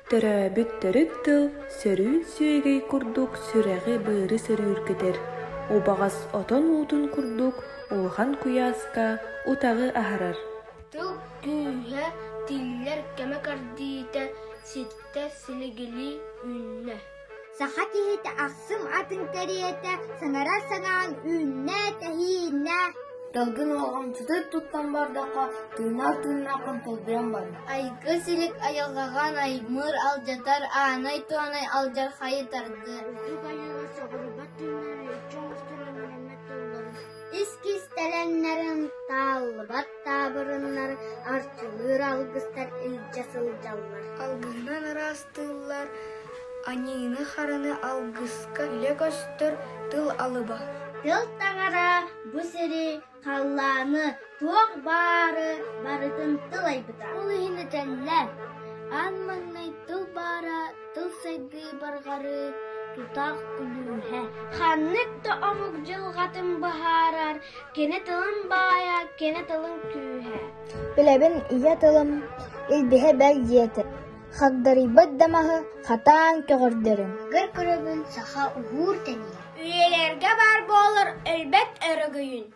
Төрөөбүт төрүт тыл сөрүүн сүөгэй курдук сүрэҕи-быары сөрүүргэтэр, убаҕас отон уутун курдук улахан куйааска утаҕы аһарар. Тыл күүһэ тиллэр кэмэ кэрдиитэ ситтэ силигилии үүннэ. Саха киһитэ ахсым атын кэриэтэ саҥарар саҥаан үүннэ-тэһииннэ. Тылгын уолҕамчытык туттан бардахха, тыынар тыыннааххын тылбыйан барар. Айгы-силик айылҕаҕа наймыыр алдьатар, аанай-туонай алдьархайы тардыар. Үрдүк айыыга сөҕүрүйбэт тыыннарын үччү оҥостор өҥөлөммөт тылларын Ис кистэлэҥнэрин тааллыбат таабырыннар, арчылыыр алгыстар илдьэ сылдьаллар. Алгыһынан ыраастыыллар, аньыыны-хараны алгыска илэ көстөр тыл алыба. Тыл таҥара бу сири, халлааны, туох баары барытын тыл айбыта. Ол иһин этэллэр, аан маҥнай тыл баара тыл сайдыы барҕарыы тутаах күлүүһэ. Ханнык да омук дьылҕатын быһаарар кини тылын баайа, кини тылын күүһэ. Билэбин ийэ тылым илбиһэ бэл диэтэ, хагдарыйбыт да маһы хатаан көҕөрдөрүм. Ыгыр көрөбүн саха уһуур тэнийэр. Үйэлэргэ баар буолар өлбөт өрөгөйүн.